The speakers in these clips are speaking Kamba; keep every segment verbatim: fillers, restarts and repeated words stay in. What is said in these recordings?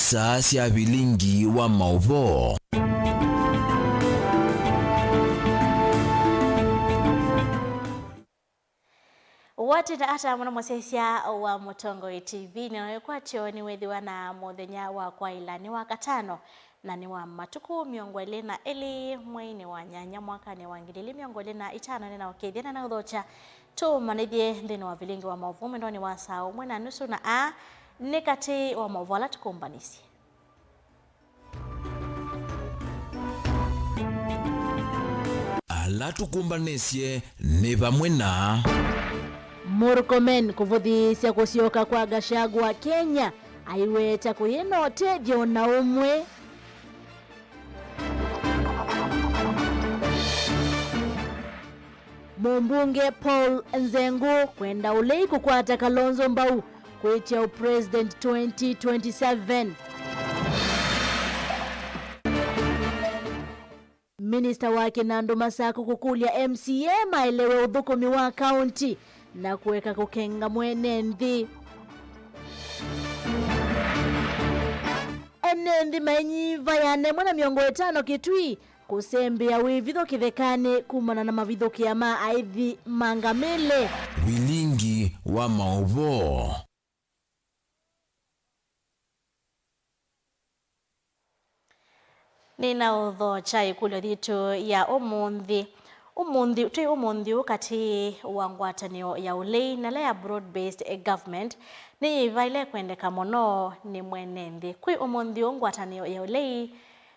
Saa sya vilingi wa maũvoo. Watinda ata mũno mũsyaĩĩsya wa Mũtongoi T V, nĩno ĩkwatyo nĩwĩthĩwa na mũthenya wa kwaĩla nĩ wa katano, na nĩ wa matukũ mĩongo ĩlĩ na ĩlĩ mweinĩ wa nyanya mwakanĩ wa ngili ilĩ mĩongo ĩlĩ na itano. Nĩnaũkĩthya na naũthokya tũmanĩthye nthĩnĩ wa vilingi wa maũvoo mwendonĩ wa saa ũmwe na nusu, na aa nĩ katĩ wa maũvoo ala tũkũmbanĩsye. Ala tũkũmbanĩsye nĩ vamwe na Murkomen kũvũthĩĩsya kũsyoka kwa Gachagua Kenya, aiweta kũyĩ na ũtethyo o na ũmwe. Mũmbunge Paul Nzengu kwenda ũlei kũkwata Kalonzo mbau kwĩtya ũpresident twenty twenty-seven. Minista wa kĩna andũ Masaku kũkũlya M C A maelewe ũthũkũmi wa kaunti na kũeka kũkenga mwene nthĩ. Ene nthĩ mainyiva ya nemwe na mĩongo ĩtano Kitui kũsembea wĩvitho kĩthekanĩ kumana na mavithũkĩa ma aithi ma ngamĩle. Vilingi wa maũvoo. Nĩnaũthokya ĩkũlyo yitũ ya ũmũnthĩ. Ũmũnthĩ, twĩ ũmũnthĩ ũũ katĩ wa ngwatanĩo ya ũlei na ĩla ya broad-based government nĩyĩvaĩle kwendeka mũno nĩ mwene nthĩ. Kwĩ ũmũnthĩ ũũ ngwatanĩo ya ũlei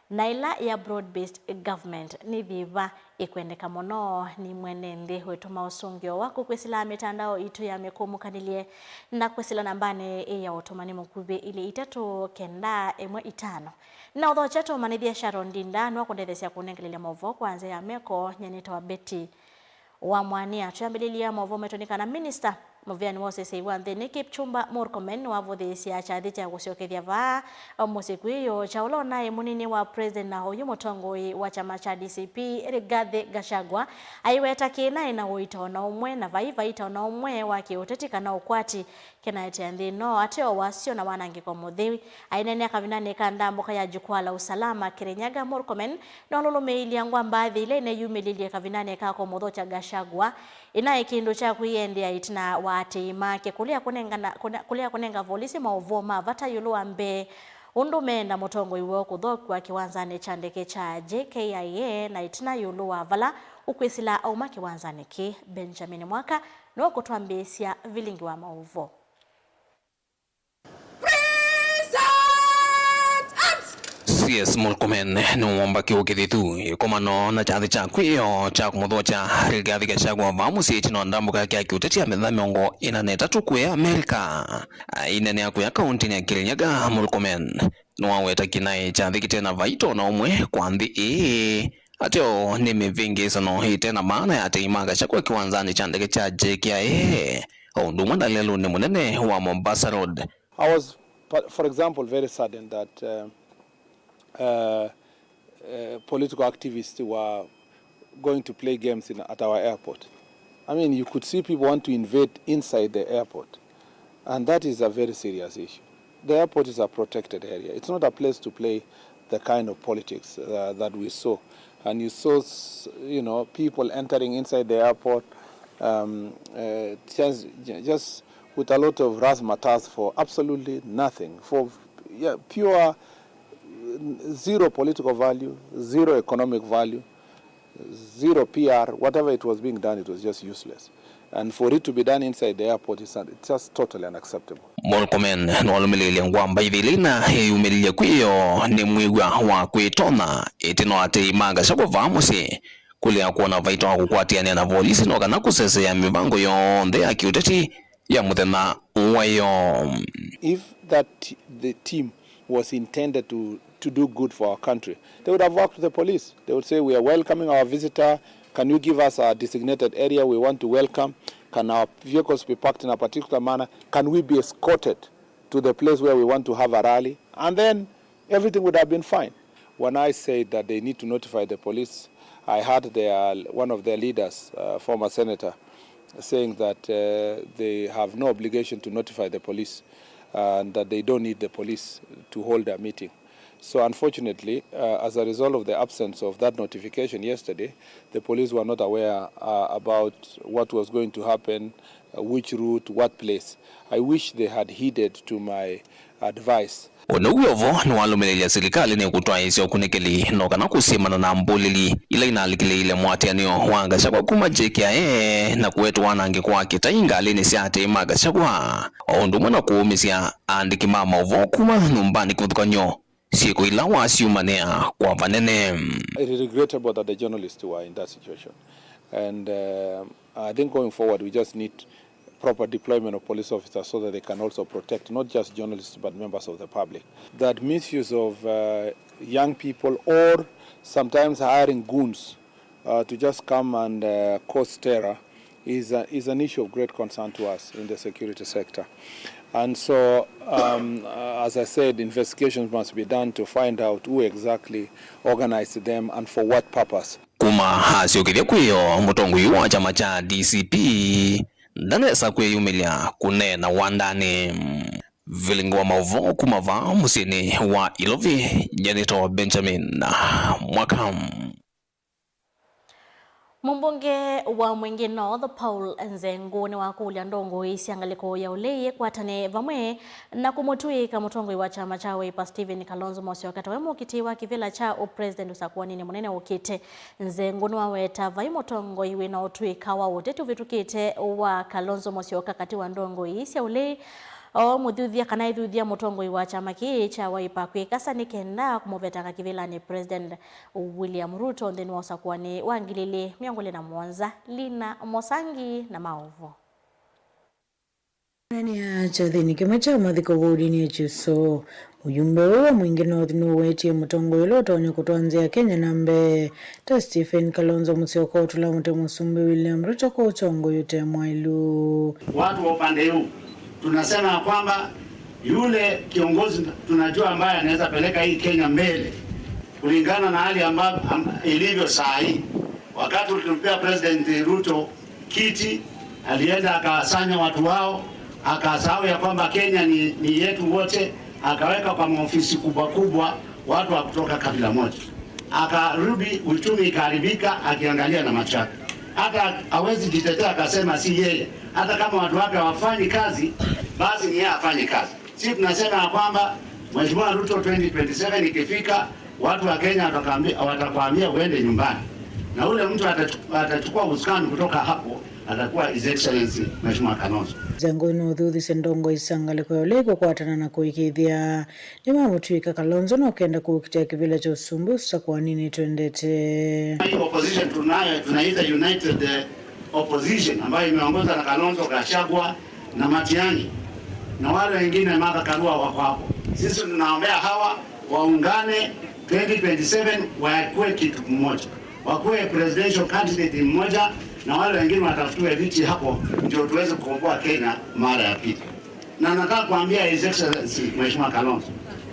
na ĩla ya broad-based government nĩ yĩva ĩkwendeka mũno nĩ mwene nthĩ. Wĩtũma ũsũngĩo waku kwĩsĩla mĩtandao itũ ya mĩkũmũkanĩlye na kwĩsĩla nambanĩ ĩ ya ũtũmani mũkuvĩ ilĩ itatũ kenda ĩmwe itano. Na ũthokya tũmanĩthye Sharon Ndinda nĩwakũndetheesya kũnengelelya maũvoo kwa nzĩa ya meko. Nyie nĩtawa Betty wa Mwania. Twĩambĩlĩlya maũvoo maitũ nĩ kana minista mũvĩanĩ wa ũseseĩ wa nthĩnĩ Kipchumba Murkomen nĩwavũthĩĩsya kyathĩ kya kũsyokethya vaa mũsyĩ kwĩoo kya ũla ũnaĩ mũnini wa president na oyu mũtongoi wa kyama kya D C P Rigathi Gachagua, aiweta kĩnaĩ na ũito o na ũmwe na vai vaita o na ũmwe wa kĩũteti kana ũkwati kĩnaetea nthĩ ĩno, ateo wasyo na wanangĩko mũtheu. Aineenea kavindanĩ ka ndambũka ya Jukwaa la Usalama Kirinyaga, Murkomen nĩwalũlũmĩĩilye ngwa mbathi ila ineyumĩlilye kavindanĩ ka kũmũthokya Gachagua, ĩnaĩ kĩndũ kya kwĩyendea ĩtina wa atĩĩi make kũlea kũnengana-, kũne-, kũlea kũnenga volisi maũvoo ma vata ĩũlũ wa mbee ũndũ meenda mũtongoi woo kũthokw'a kĩwanzanĩ kya ndeke kya J K I A na ĩtina ĩũlũ wa vala ũkwĩsĩla auma kĩwanzanĩ kĩĩ. Benjamin Mwaka nĩwe ũkũtwambĩĩsya vilingi wa maũvoo. C S Murkomen nĩwomba kĩũkĩthithu ĩkomano na kyathĩ kya kwĩoo kya kũmũthokya Rigathi Gachagua vaa mũsyĩ ĩtina wa ndambũka yake ya kĩũteti ya mĩthenya mĩongo ĩna na ĩtatũ kũya Amerika. Aineenea kũya kaũntĩnĩ ya Kirinyaga, Murkomen nĩwaweta kĩnaĩ kyathĩ kĩte na vaita o na ũmwe kwa nthĩ ĩĩ, ateo nĩ mĩvĩngĩĩsano ĩte na maana ya atei ma Gachagua kĩwanzanĩ kya ndeke kya J K I A, o ũndũ ũmwe na lelũnĩ mũnene wa Mombasa Road. I was, pa-, for example, very saddened that, uh, uh, uh, political activists were going to play games in, at our airport. I mean, you could see people want to invade inside the airport, and that is a very serious issue. The airport is a protected area. It's not a place to play the kind of politics, uh, that we saw. And you saw, s-, you know, people entering inside the airport, um, uh, just, just with a lot of razzmatazz for absolutely nothing, for, yeah, pure, uh, zero political value, zero economic value, zero P R, whatever it was being done, it was just useless. And for it to be done inside the airport is un-, it's just totally unacceptable. Murkomen nĩwalũmĩlĩĩlye ngwamba ithili na ĩyumĩlilye kwĩoo nĩ mwĩw'a wa kwĩtonya ĩtina wa atei ma Gachagua vaa mũsyĩ, kũlea kwona vaita wa kũkwatĩanĩa na volisi no kana kũseseea mĩvango yonthe ya kĩũteti ya mũthenya wa ĩoo. If that, the team was intended to, to do good for our country, they would have worked with the police. They would say, "We are welcoming our visitor. Can you give us a designated area we want to welcome? Can our vehicles be parked in a particular manner? Can we be escorted to the place where we want to have a rally?" And then everything would have been fine. When I said that they need to notify the police, I heard their, one of their leaders, uh, former senator, saying that, uh, they have no obligation to notify the police. and that they don't need the police to hold a meeting. So unfortunately, uh, as a result of the absence of that notification yesterday, the police were not aware, uh, about what was going to happen, uh, which route, what place. I wish they had heeded to my advice. Ũndũ wĩ o vo nĩwalũmĩlĩlya silikalĩ nĩkũtwaĩĩsya ũkunĩkĩli no kana kũsyĩmana na mbũlĩli ila inalikĩlĩĩile mũatĩanĩo wa Gachagua kuma J K I A na kũete wanangĩko wa kĩtai ngalĩnĩ sya aatĩĩi ma Gachagua, o ũndũ ũmwe na kũũmĩsya aandĩki ma maũvoo kuma nyũmbanĩ kĩvathũkany'o syĩko ila wasyumanĩa kwa vanene. It is regrettable that the journalists were in that situation. And, uh, I think going forward, we just need proper deployment of police officers so that they can also protect not just journalists but members of the public. That misuse of, uh, young people or sometimes hiring goons, uh, to just come and, uh, cause terror is a, is an issue of great concern to us in the security sector. And so, um, uh, as I said, investigations must be done to find out who exactly organized them and for what purpose. Kuma asyokethya kwĩo, mũtongoi wa kyama kya D C P ndanesa kwĩyumĩlya kũneena wandanĩ. Vilingi wa maũvoo kuma vaa mũsyĩnĩ wa Ilovi, nyie nĩtawa Benjamin Mwaka. Mũmbunge wa Mwingi North, Paul Nzengu, nĩwakũlya ndongoi sya ngalĩko ya ũlei ikwatane vamwe na kũmũtw'ĩĩka mũtongoi wa kyama kya Wiper Stephen Kalonzo Musyoka tawe mũkitĩi wa kĩvĩla kya ũpresident ũsakũaninĩ mũnene ũkĩte. Nzengu nĩwaweta vai mũtongoi wĩ na ũtũĩka wa ũteti ũvĩtũkĩte wa Kalonzo Musyoka katĩ wa ndongoi ii sya ũlei, o mũthuthya kana ĩthuthya mũtongoi wa kyama kĩĩ kya Wiper kwĩkasa nĩ kenda kũmũvetanga kĩvĩlanĩ President William Ruto nthĩnĩ wa ũsakũani wa ngili ilĩ mĩongo ĩlĩ na mũonza. Lina Mosangi na maũvoo. Anene a kyathĩnĩ kĩmwe kya mathiko vũũdinĩ ya Kyuso, mũyumbe ũũ wa Mwingi North nũwetie mũtongoi ũla ũtonya kũtwaa nzĩa ya Kenya na mbee ta Stephen Kalonzo Musyoka ũtũla mũtĩ Mũsumbĩ William Ruto kwa ũtongoi ũte mwaĩlu. Watu wa upande huu tunasema ya kwamba yule kiongozi tunajua ambaye anaweza peleka hii Kenya mbele kulingana na hali amba, am, ilivyo saa hii. Wakati tulimpea President Ruto kiti, alienda akasanya watu wao, akasahau ya kwamba Kenya ni, ni yetu wote, akaweka kwa maofisi kubwa kubwa watu wa kutoka kabila moja. Akarudi, uchumi ikaharibika, akiangalia na macho yake. Hata hawezi jitetea akasema si yeye. Hata kama watu wake hawafanyi kazi, basi ni yeye afanye kazi. Sisi tunasema ya kwamba Mheshimiwa Ruto, twenty twenty-seven ikifika, watu wa Kenya watakwambi-, watakwambia uende nyumbani. Na ule mtu atachu-, atachukua usukani kutoka hapo atakuwa His Excellency Mheshimiwa Kalonzo. Nzengu nũthuthĩsye ndongoi sya ngalĩko ya ũlei kũkwatana na kũĩkĩĩthya nĩmamũtw'ĩĩka Kalonzo na ũkenda kũkitĩa kĩvĩla kya ũsumbĩ ũsakũaninĩ twendete. Hii opposition tunayo, tunaita United, eh, Opposition ambayo imeongozwa na Kalonzo, Gachagua na Matiang'i na wale wengine, Martha Karua wako hapo. Sisi tunaombea hawa waungane, twenty twenty-seven wakuwe kitu kimoja, wakuwe presidential candidate mmoja, na wale wengine watafutiwe viti hapo, ndio tuweze kukomboa Kenya mara ya pili. Na nataka kuambia His Excellency Mheshimiwa Kalonzo,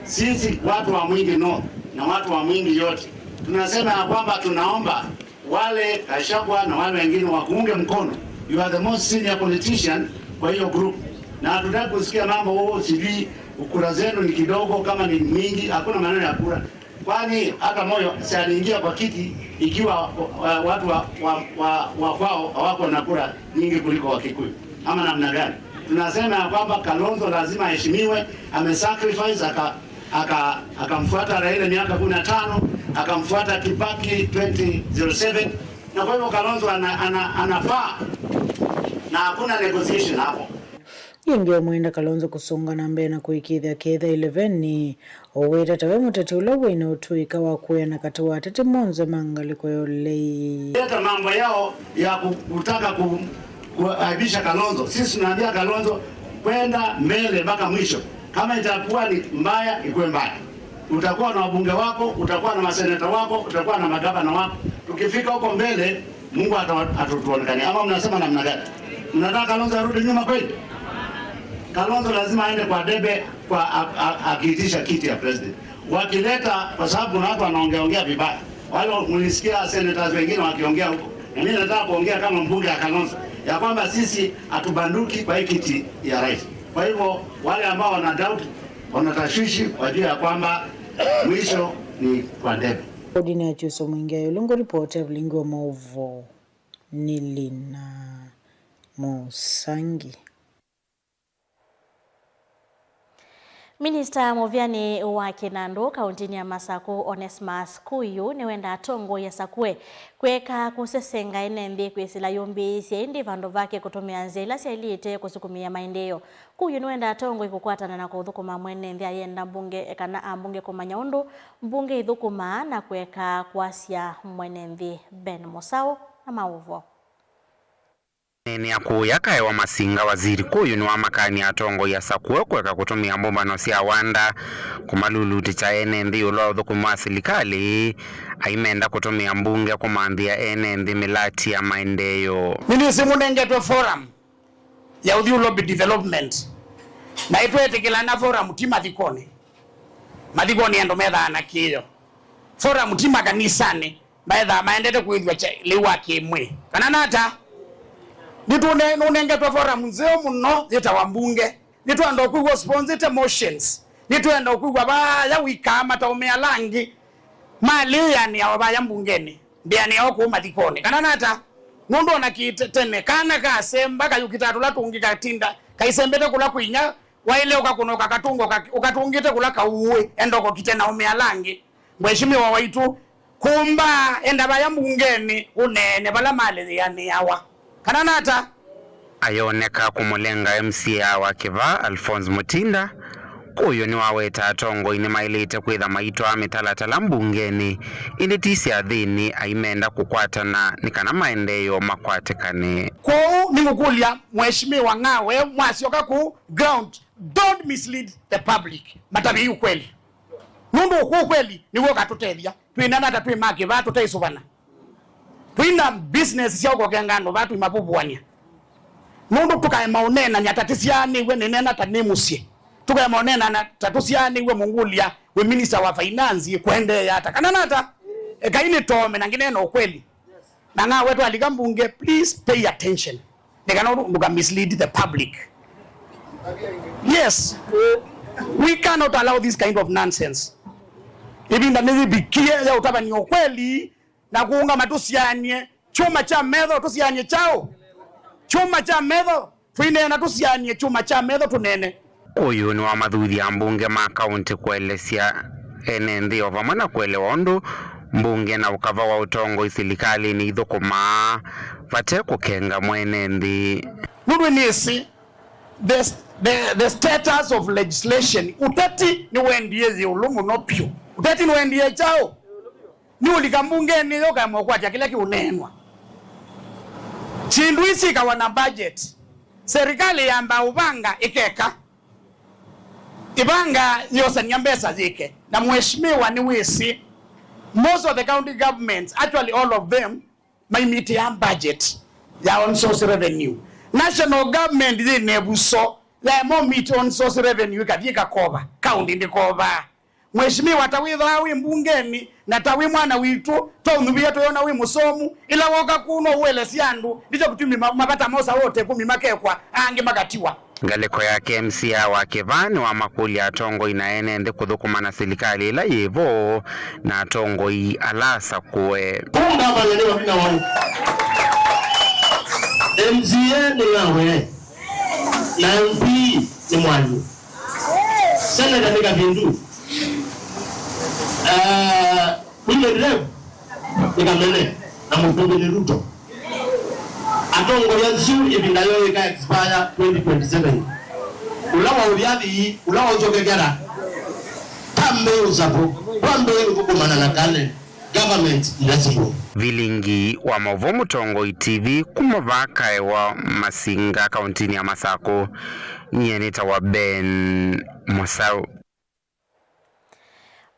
sisi watu wa Mwingi North na watu wa Mwingi yote tunasema ya kwamba tunaomba wale Gachagua na wale wengine wakuunge mkono. You are the most senior politician kwa hiyo group, na hatutaki kusikia mambo, "Oh, sijui kura zenu ni kidogo, kama ni mingi." Hakuna maneno ya kura, kwani hata Moi si aliingia kwa kiti ikiwa, uh, watu wa, wa, wa, wa kwao hawako na kura nyingi kuliko Wakikuyu, ama namna gani? Tunasema ya kwamba Kalonzo lazima aheshimiwe, amesacrifice, aka-, aka-, akamfuata Raila miaka kumi na tano, akamfuata Kibaki twenty zero seven, na kwa hivyo Kalonzo ana-, ana-, anafaa na hakuna negotiation hapo. Yĩngĩ ũmwenda Kalonzo kũsũnga na mbee na kũĩkĩĩthya ketha ĩleveni, ũwĩta tawe mũteti ũla wĩ na ũtũĩka wa kũeana katĩ wa ateti monthe ma ngalĩko ya ũlei. Leta mambo yao ya ku-, kutaka ku-, kuaibisha Kalonzo. Sisi tunaambia Kalonzo kwenda mbele mpaka mwisho. Kama itakuwa ni mbaya, ikuwe mbaya. Utakuwa na wabunge wako, utakuwa na maseneta wako, utakuwa na magavana wako. Tukifika huko mbele, Mungu ata-, atatuonekania. Ama mnasema namna gani? Mnataka Kalonzo arudi nyuma kweli? Kalonzo lazima aende kwa debe kwa a-, a-, akiitisha kiti ya president. Wakileta, kwa sababu kuna watu wanaongeaongea vibaya. Wale mlisikia senators wengine wakiongea huko. Na mimi nataka kuongea kama mbunge ya Kalonzo, ya kwamba sisi hatubanduki kwa hii kiti ya rais. Kwa hivyo, wale ambao wana doubt, wana tashwishi, wajue ya kwamba mwisho ni kwa debe. Odini ya Chuso Mwingi Ayolo, ngoripoti ya Vilingi wa Mauvoo, nĩ Lina Musangi. Minista mũvĩanĩ wa kĩnandũ kaũntĩnĩ ya Masakũ, Onesmus Kuyu, nĩwenda atongoi asakũe kũeka kũsesenga ene nthĩ kwĩsĩla yũmbĩĩsye, ĩndĩ vandũ vake kũtũmĩa nzĩa ila syaĩlĩte kũsukumĩa maendeeo. Kuyu nĩwenda atongoi kũkwatana na kũthũkũma mwene nthĩ ayenda mbunge kana ambunge kũmanya ũndũ mbunge ithũkũmaa na kũeka kwasya mwene nthĩ. Ben Mũsaũ na maũvoo. Nĩnĩa kũya kaewa Masinga, Waziri Kuyu nĩwamakany'a atongoi asakũe kũeka kũtũmĩa mbũmbano sya wanda kũmalulutĩkya ene nthĩ ĩũlũ wa ũthũkũmi wa silikalĩ, aimenda kũtũmĩa mbunge kũmanthĩa ene nthĩ mĩlati ya maendeeo. Nĩnĩsĩ mũnengetwe forum ya ũthi lobby development, na ĩtwetĩkĩlana forum ti mathikonĩ. Mathikonĩ andũ methaa na kĩĩo. Forum ti makanisanĩ. Maethaa maendete kwĩthwa kya lĩu wa kĩmwĩ. Kana nata? Nĩtũne-, nũnengetwe forum nzeo mũno yĩtawa mbunge. Nĩtwenda kwĩw'a sponsored motions. Nĩtwenda kwĩw'a vaya wĩkaa mataũmĩa ala angĩ. Malĩanĩa o vaya mbungenĩ. Ndĩanĩa o kũu mathikonĩ. Kana nata? Nũndũ ona kĩte-, tene, kana kasemba kayũkita tũla tũngĩ katinda, kaisembete kũla kwĩ inya, waĩle ũkakũna ũkakatũnga ũka-, ũkatũngĩte kũla kauũĩ, enda ũkokite na ũmĩa ala angĩ. Mheshimiwa waitũ, kũmba, enda vaya mbungenĩ, ũneene vala malĩanĩawa. Kana nata? Ayoneka kũmũlenga M C A wa Kĩvaa, Alphonse Mutinda, Kuyu nĩwaweta atongoi nĩmaĩlĩte kwĩtha maitwaa mĩtalatala mbungenĩ, ĩndĩ ti syathĩnĩ, aimenda kũkwatana nĩ kana maendeeo makwatĩkane. Kwoou nĩngũkũlya Mheshimiwa Ng'awe, mwasyoka kũu ground, don't mislead the public. Matavye ukweli. Nũndũ ũkweli nĩw'o ũkatũtethya. Twĩneena ta twĩ ma Kĩvaa tũtaisũvana. Twĩna business sya ũkokenga andũ vaa tũimavũvũany'a. Nũndũ tũkaema ũneenany'a ta tĩsyaanĩw'e nĩneena ta nĩ mũsyĩ. Tũkaema ũneenany'a ta tũsyaanĩw'e mũngũlya wĩ minister wa finance kũendeea ata. Kana nata? Ekai nĩtoome na ngĩneena ũkweli. Na Ng'awe twalika mbunge, please pay attention. Nĩ kana ndũka mislead the public. Yes. We cannot allow this kind of nonsense. Ĩvinda nĩyĩvikie ya ũtavany'a ũkweli na kũũngama tũsiany'e kyũma kya metho, tũsiany'e kyaũ? Kyũma kya metho. Tũineena tũsiany'e kyũma kya metho tũneene. Kuyu nĩwamathuthya ambunge ma kaũntĩ kũelesya ene nthĩ o vamwe na kũelewa ũndũ mbunge na ũkava wa ũtongoi silikalĩnĩ ithũkũmaa vate kũkenga mwene nthĩ. Nũndũ nĩsĩ the, the, the status of legislation, ũteti nĩwendie yĩũlũ mũno vyũ. Ũteti nĩwendie kyaũ? Nĩũlika mbungenĩ yo ũkaema ũkwatya kĩla kĩũneenwa. Syĩndũ ii syĩkawa na budget. Serikali yambaa ũvanga ĩkeka. Ĩvanga yosany'a mbesa yĩke. Na mheshimiwa nĩwĩsĩ, most of the county governments, actually all of them, maimitĩaa budget ya own source revenue. National government yĩ na ĩvuso ya ĩmo meet own source revenue ĩkathi ĩkakova. County ndĩkovaa. Mheshimiwa, ta wĩthaa wĩ mbungenĩ, na ta wĩ mwana witũ, twaũnyuvĩa twĩona wĩ mũsomu, ĩla woka kũu no ũelesye andũ, ndĩkyo kĩtumi ma-, mavata mosa wote kũmi makekwa, angĩ makatiwa. Ngalĩko yake, M C A wa Kĩvaa nĩwamakũlya atongoi na ene nthĩ kũthũkũma na silikalĩ ĩla yĩ vo na atongoi ala asakũe. Kũu ngavana nĩ Wavinya Wau. M C A nĩ Ng'awe. Na M P nĩ Mwanyu. Seneta nĩ Kavindu. Ah, Women Rep nĩ Kamene na Mũtũngĩli Ruto. Atongoi asu ĩvinda yoo ĩka expire twenty twenty-seven. Ũla waũvya athii, ũla waũkyokekera, twambĩĩe ũsavũ, twambĩĩe ũthũkũmana na talent. Government ila sivo. Vilingi wa maũvoo Mũtongoi T V kuma vaa kaewa Masinga, kaũntĩnĩ ya Masakũ, nyie nĩtawa Ben Mũsaũ.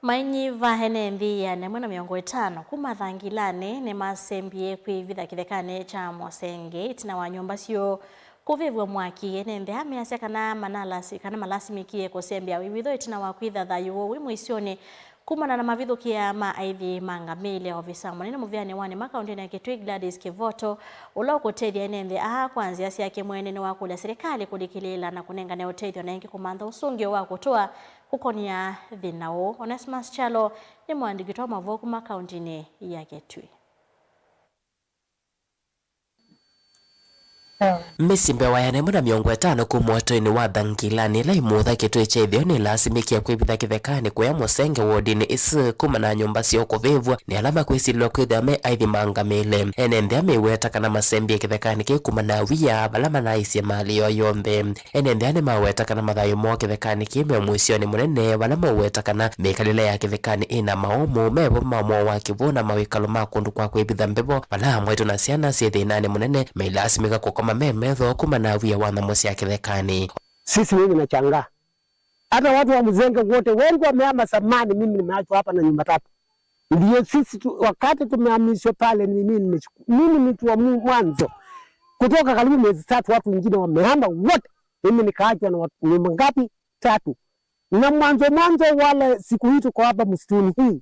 Mainyiva ene nthĩ ĩana ĩmwe na mĩongo ĩtano kuma Thangilanĩ nĩmasembie kwĩvitha kĩthekanĩ kya Mosenge ĩtina wa nyũmba syoo kũvĩvw'a mwaki. Ene nthĩ aa measya kana manalasi-, kana malasimĩkie kũsembea wĩw'ĩtho ĩtina wa kwĩtha thayũ woo wĩ mũisyonĩ Kumana na mavithũkĩa ma aithi ma ngamĩle, ovisa mũnene mũvĩanĩ wa nĩma kaũntĩnĩ ya Kitui Gladys Kivoto, ũla ũkũtethya ene nthĩ aa kwa nzĩa syake mwene, nĩwakũlya silikalĩ kũlikĩlĩĩla na kũnengane ũtethyo na ĩngĩ kũmantha ũsũngĩo wa kũtũa kũkonĩa thĩna ũũ. Onesmus Kyalo nĩ mũandĩki witũ wa maũvoo kuma kaũntĩnĩ ya Kitui. Mĩsyĩ mbee wa ĩana ĩmwe na mĩongo ĩtano kuma ũtũinĩ wa Thangilani ĩla ĩmũtha Kitui kya ĩtheo nĩlasimĩkie kwĩvitha kĩthekanĩ kũya Mũsenge wodinĩ ĩsu kumana na nyũmba syoo kũvĩvw'a nĩ ala makwĩsilĩlwa kwĩthĩwa me aithi ma ngamĩle. Ene nthĩ aa meweta kana masembie kĩthekanĩ kĩu kumana na wia vala manaisye malĩ yoo yonthe. Ene nthĩ aa nĩmaweta kana mathayũ moo kĩthekanĩ kĩĩ me mũisyonĩ mũnene, vala moweta kana mĩkalĩle ya kĩthekanĩ ĩna maũmũ, mevo ma mwao wa kĩvũũ na mawĩkalo ma kũndũ kwa kwĩvitha mbevo, vala amwaitũ na syana syĩ thĩnanĩ mũnene, meilasimĩka kũkoma me metho kumana na wia wa nyamũ sya kĩthekanĩ. Sisi wengi nashangaa. Hata watu wa Mzenge wote, wengi wamehama zamani, mimi nimeachwa hapa na nyumba tatu. Ndio sisi tu, wakati tumehamishwa pale, ni mimi nimechuku-, mimi mtu wa mu-, mwanzo. Kutoka karibu miezi tatu, watu wengine wamehama wote. Mimi nikaachwa na watu, nyumba ngapi? Tatu. Na mwanzo mwanzo wale siku hii tuko hapa msituni hii,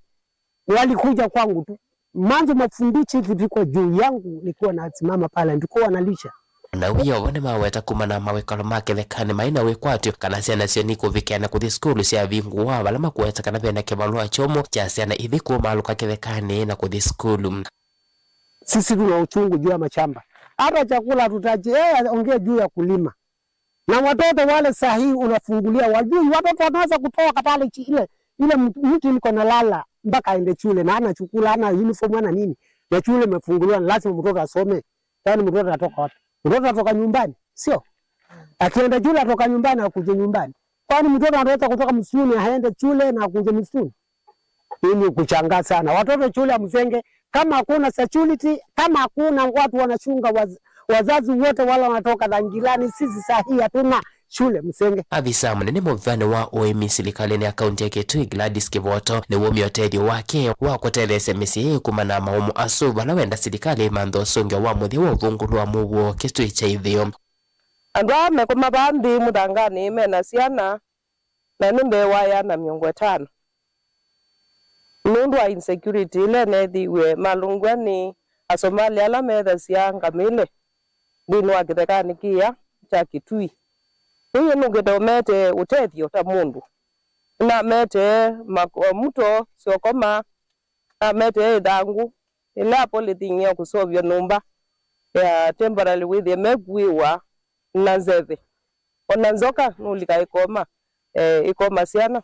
walikuja kwangu tu. Mwanzo mafundichi ilipigwa juu yangu, nilikuwa nasimama pale, nilikuwa nalisha. Na wia ovo nĩmaweta kumana na mawĩkalo ma kĩthekanĩ maĩ na wĩkwatyo kana syana syoo nikũvikĩa na kũthi sukulu syavingũwa, vala makweta kana vena kĩvalũa kyũmũ kya syana ithi kũmaalũka kĩthekanĩ na kũthi sukulu. Sisi tuna uchungu juu ya mashamba. Hata chakula hatutaji, yeye aongee juu ya kulima. Na watoto wale saa hii unafungulia, wajui watoto wanaweza kutoka pale chi-, ile, ile mtu, mtu iko nalala mpaka aende shule na ana chakula, ana uniform, ana nini. Na shule imefunguliwa, ni lazima mtoto asome. Kwani mtoto atoka wapi? Mtoto atoka nyumbani, sio? Akienda shule atoka nyumbani, akuje nyumbani. Kwani mtoto anaweza kutoka msituni aende shule na akuje msituni? Mimi kuchangaa sana. Watoto shule ya Mzenge, kama hakuna security, kama hakuna watu wanachunga waz-, wazazi wote wale wanatoka Thangilani, sisi saa hii hatuna shule Mzenge. Avisa mũnene mũvĩvanĩ wa ũĩmi silikalĩnĩ ya kaunti ya Kitui, Gladys Kivoto, nĩwumya ũtethyo wake wa kũtetheesya mĩsyĩ ĩĩ kumana na maũmũ asu, vala wenda silikalĩ ĩmanthe ũsũngĩo wa mũthya wa ũvungũlu wa mũuo Kitui kya ĩtheo. Andũ aa mekoma vaa nthĩ mũthanganĩ mena syana, na nĩ mbee wa ĩana mĩongo ĩtano. Nũndũ wa insecurity ĩla ĩneethĩiwe malũngw'a nĩ Asomali ala methasya ngamĩle nthĩnĩ wa kĩthekanĩ kĩya kya Kitui. Ũyũ nũkĩte ũmetee ũtethyo ta mũndũ. Nĩnametee mako-, mũto syokoma, nametee ĩthangũ, ĩla polythene ya kũseũvya nyũmba ya temporary wĩthĩe mekuĩwa na nzeve. Ona nzoka nũlika ĩkoma, eh, ĩkoma syana.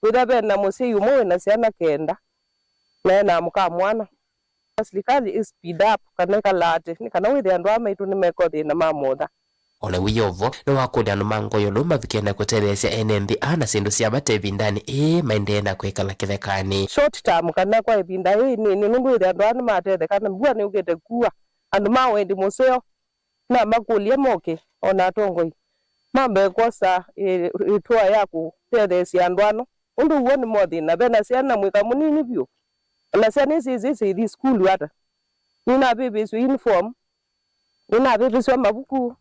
Wĩthĩa ve na mũsyai ũmwe wĩ na syana kenda, na e na mũka mwana. Silikalĩ ĩ speed up kana ĩkalate, nĩ kana wĩthĩe andũ aa maitũ nĩmeka thĩna ma mũtha. O na wĩ o vo, nĩwakũlya andũ ma ngoo ĩũlũ mavikĩe na kũtetheesya ene nthĩ aa na syĩndũ sya vata ĩvindanĩ ĩĩ maendee na kwĩkala kĩthekanĩ. Short term, kana kwa ĩvinda ĩnini, nũndũ wĩthĩa andũ aa nĩmatetheka na mbua nĩyũkĩte kua, andũ ma wendi mũseo, namakũlye moke, o na atongoi mambe kwosa ĩ-, ĩtũa ya kũtetheesya andũ ano, ũndũ w'o nĩ mothĩna. Ve na syana mwĩka mũnini vyũ, o na syana ici ithi sukulu ata. Nĩnavĩvĩsw'e uniform, nĩnavĩvĩsw'a mavuku,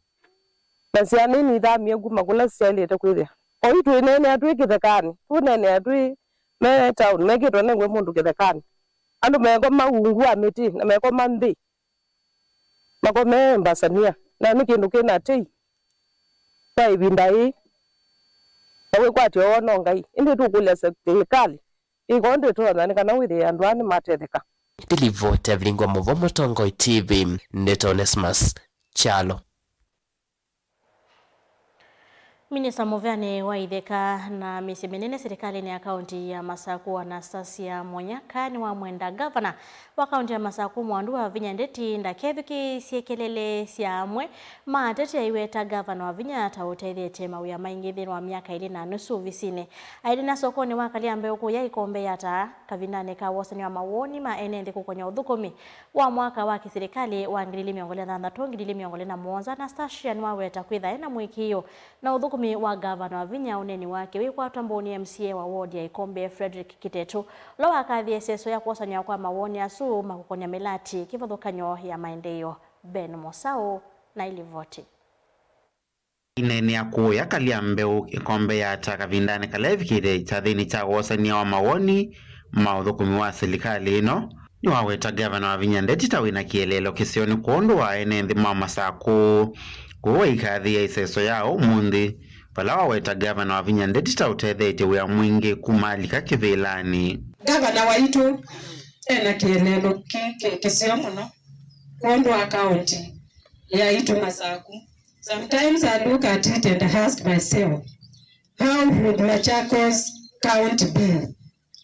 na syana ii nithamie kuma kũla syaĩlĩte kwĩthĩa. Oyu twĩneenea twĩ kĩthekanĩ, tũneenea twĩ me town, mekĩtwe nengwe mũndũ kĩthekanĩ. Andũ mekoma ungu wa mĩtĩ, na mekoma nthĩ. Makomee mbasania, na nĩ kĩndũ kĩ na tei kwa ĩvinda yĩĩ, na wĩkwatyo woo no Ngai. Ĩndĩ tũkũlya silikalĩ ĩkoo ndĩtonya nĩ kana wĩthĩe andũ aa nĩmatetheka. Ndilivoti ya Vilingwa Mũvo, Mũtongoi T V, nĩ Onesmus Kyalo. Minista mũvĩanĩ wa itheka na mĩsyĩ mĩnene silikalĩnĩ ya kaunti ya Masaku, Anastasia Munyaka, nĩwamwenda ngavana wa kaunti ya Masaku Mwandu Wavinya Ndeti ndakethukĩĩsye kelele sya amwe ma ateti aiweta ngavana Wavinya ta ũtethetye mawĩa maingĩ nthĩnĩ wa myaka ĩlĩ na nusu ovisinĩ. Aineena sokonĩ wa Kaliambeũ kũya Ikombe ya Taa, kavindanĩ ka wosany'o wa mawoni ma ene nthĩ kũkonya ũthũkũmi wa mwaka wa kĩsilikalĩ wa ngili ili mĩongo ĩlĩ na thanthatũ, ngili ili mĩongo ĩlĩ na mũonza, Anastasia nĩwaweta kwĩtha ena mũĩkĩĩo na ũthũkũmi wa ngavana Wavinya, ũneeni wake wĩkwatwa mbũnĩ M C A wa ward ya Ikombe, Frederick Kitetu, ũla wakathie ĩseso ya kwosany'a kwa mawoni asu ma kũkonya mĩlatĩ kĩvathũkany'o ya maendeeo. Ben Mosau na ilivoti. Aineenea kũya Kaliambeũ Ikombe ya Taa kavindanĩ kala evikĩte kyathĩnĩ kya wosany'a wa mawoni ma ũthũkũmi wa silikalĩ ĩno, nĩwaweta Ngavana Wavinya Ndeti ta wĩna kĩeleelo kĩseo nĩ kwondũ wa ene nthĩ ma Masakũ. Kwoou aikathĩĩa ĩseso ya ũmũnthĩ, vala waweta Ngavana Wavinya Ndeti ta ũtethetye wĩa mwingĩ kuma alika kĩvĩlanĩ. Ngavana waitũ ena kĩeleelo kĩ, kĩ, kĩseo mũno kwondũ wa kaunti yaitũ Masakũ. Sometimes I look at it and ask myself, how would Machakos County be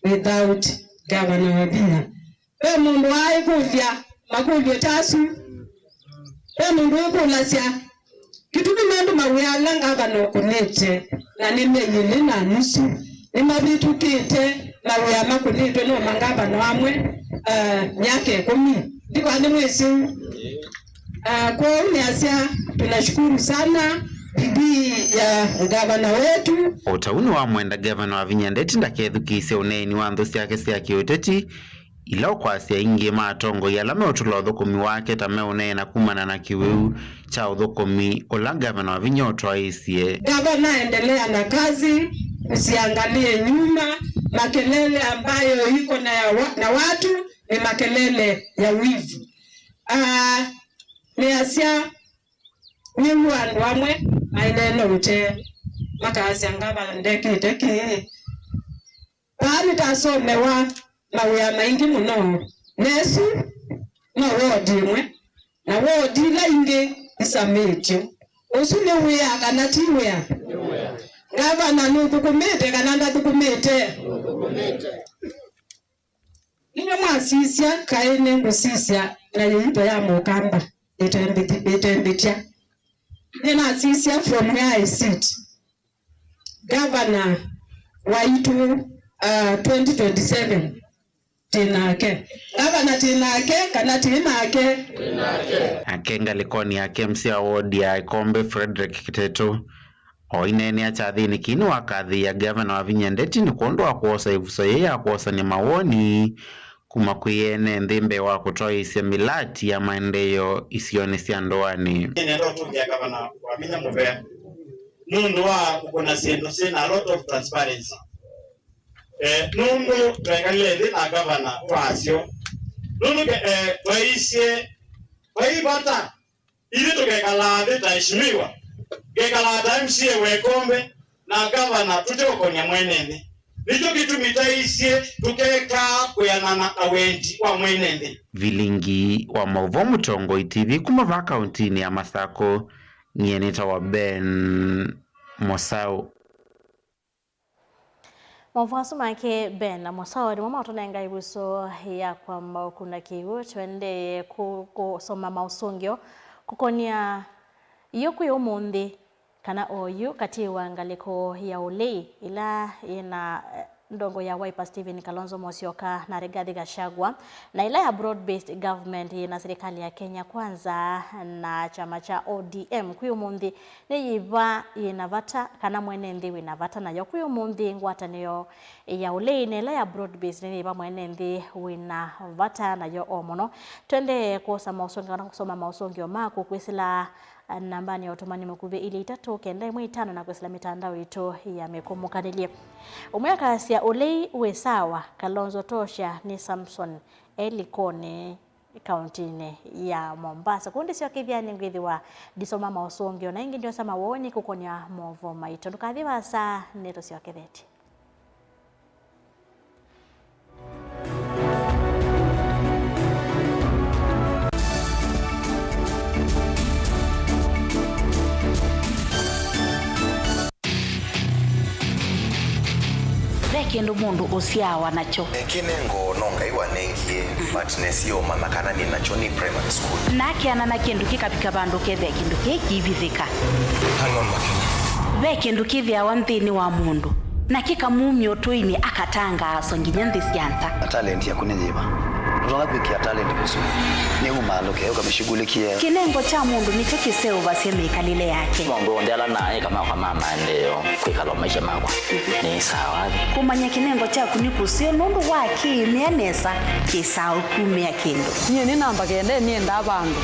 without Governor Wavinya? Ve mũndũ waĩkũlya makũlyo ta asu? Ve mũndũ wĩkũlasya kĩtumi nũndũ mawĩa ala ngavana ũkũnĩte, na nĩ myei ĩlĩ na nusu, nĩmavĩtũkĩte mawĩa makũnĩtwe nĩ mangavana amwe, uh, myaka ĩkũmi? Ndikwaa nĩmwĩsĩ. Ah, kwoou nĩasya, tunashukuru sana bidii ya gavana wetu. O ta ũu nĩwamwenda Ngavana Wavinya Ndeti ndakethukĩĩsye ũneeni wa nthũ syake sya kĩũteti, ila ũkwasya aingĩ ma atongoi ala meũtũla ũthũkũmi wake ta meũneena kumana na kĩwĩu kya ũthũkũmi ũla Ngavana Wavinya ũtwaĩĩsye. Gavana, endelea na kazi, usiangalie nyuma. Makelele ambayo iko na, ya wa, na watu ni makelele ya wivu. Ah, nĩasya, nĩw'o andũ amwe maĩleele ũtee, makasya, ngavana ndekĩte kĩĩ. Vaa nĩtasomewa mawĩa maingĩ mũno, na ĩsu no wodi ĩmwe, na wodi ila ingĩ isamĩtyo. Ũsu nĩ wĩa kana ti wĩa? Ngavana nũthũkũmĩte kana ndathũkũmĩte? Inyuĩ mwasisya, kaĩ nĩngũsisya na yĩito ya Mũkamba ĩtembĩthi-, ĩtembĩthya. Nĩnasisya from where I sit. Governor waitũ, uh, twenty twenty-seven, tĩ nake. Governor tĩ nake, kana tĩ nake? Nake ngalĩkonĩ yake, M C A wa wodi ya Ĩkombe, Frederick Kĩtetũ, o aineenea kyathĩnĩ kĩĩ nĩwakathĩĩa Ngavana Wavinya Ndeti nĩ kwondũ wa kwosa ĩvuso yĩĩ ya kwosany'a mawoni kuma kwĩ ene nthĩ mbee wa kũtwaĩĩsya mĩlati ya maendeeo isionĩ sya ndũanĩ. Nĩnenda ũtũngĩa Ngavana Wavinya mũvea nũndũ wa kũkũna syĩndũ syĩ na a lot of transparency. Eh, nũndũ twekalile nthĩ na ngavana twasyo. Nũndũ ke-, eh, twaisye vai vata ithyĩ tũkekalaa nthĩ ta eshimiwa, ngekalaa ta M C A wa Ĩkombe na ngavana tũteũkonya mwene nthĩ. Nĩkyo kĩtumi twaisye tũkekaa kwĩanana na wendi wa mwene nthĩ. Vilingi wa maũvoo Mũtongoi T V kuma vaa kauntinĩ ya Masakũ, nyie nĩtawa Ben Mũsaũ. Maũvoo asu make Ben na Mũsaũ nĩmo maũtũnenga ĩvuso ya kwamba ũkuna kĩw'ũ. Tũendee kũ-, kũsoma maũsũngĩo kũkonĩa yu kwĩ ũmũnthĩ, kana oyu katĩ wa ngalĩko ya ũlei ĩla yĩna, eh, ndongo ya Wiper Stephen Kalonzo Musyoka na Rigathi Gachagua, na ĩla ya broad-based government yĩna serikali ya Kenya Kwanza na kyama kya O D M. Kwĩ ũmũnthĩ, nĩ yĩva yĩna vata, kana mwene nthĩ wĩna vata nayo? Kwĩ ũmũnthĩ, ngwatanĩo ya ũlei na ĩla ya broad based nĩ yĩva mwene nthĩ wĩna vata nayo o mũno? Twendee kwosa maũsũngĩo kana kũsoma maũsũngĩo maku kwĩsĩla, ah, nambanĩ ya ũtũmani mũkuvĩ ilĩ itatũ kenda ĩmwe itano na kwĩsĩla mĩtandao itũ ya mĩkũmũkanĩlye. Ũmwe akasya, ũlei wĩ sawa, Kalonzo tosha nĩ Samson, e Likoni kauntinĩ ya Mombasa. Kũu ndĩsyokethya nĩngwĩthĩwa ndisoma maũsũngĩo, na ĩngĩ ndyosa mawoni kũkonĩa maũvoo maitũ. Ndũkathi vaasa, nĩtũsyokethetye. Ve kĩndũ mũndũ ũsyaawa nakyo. Kĩnengo no Ngai wanengie, but nesie ũmanya kana nĩ nakyo nĩ primary school. Na akeana na kĩndũ kĩkavika vandũ kethĩa kĩndũ kĩĩ kĩivithĩka. Hang on, Makena. Ve kĩndũ kĩthĩawa nthĩnĩ wa mũndũ, na kĩkamumya ũtũinĩ, akatangaaswa nginya nthĩ sya nza. Talent yaku nĩ yĩva? Ndũtonya kwĩkĩa talent mũsyĩ. Nĩ umaalũke, ũkamĩshughulikie. Kĩnengo kya mũndũ nĩkyo kĩseũvasya mĩkalĩle yake. Maũndũ onthe ala naĩ kamakwa ma maendeeo kwĩkalwa maisha makwa nĩ sawa. Kũmanya kĩnengo kyaku nĩ kũseo nũndũ wa kĩĩmĩa nesa kĩsaa ũkumĩa kĩndũ. Nyie nĩ namba kenda nĩendaa vandũ,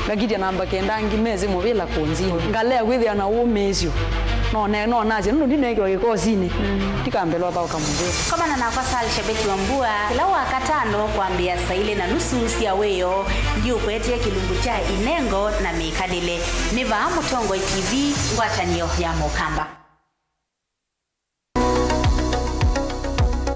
ngakitya namba kenda angĩ mesĩ mũvĩla kũnzini. Ngalea kwĩthĩa na ũmĩĩsyo, No ne-, no nasye, nũndũ ndineekiwa kĩkosinĩ, ndikambĩlwa thaũka mũtheo. Komana nakwa Sal Shabeti wa Mbua kĩla Wakatano kwambĩĩa saa ilĩ na nusu sya wĩoo. Ndiũkwetee kĩlungu kya inengo na mĩkalĩle. Nĩ vaa Mũtongoi T V, ngwatanĩo ya Mũkamba.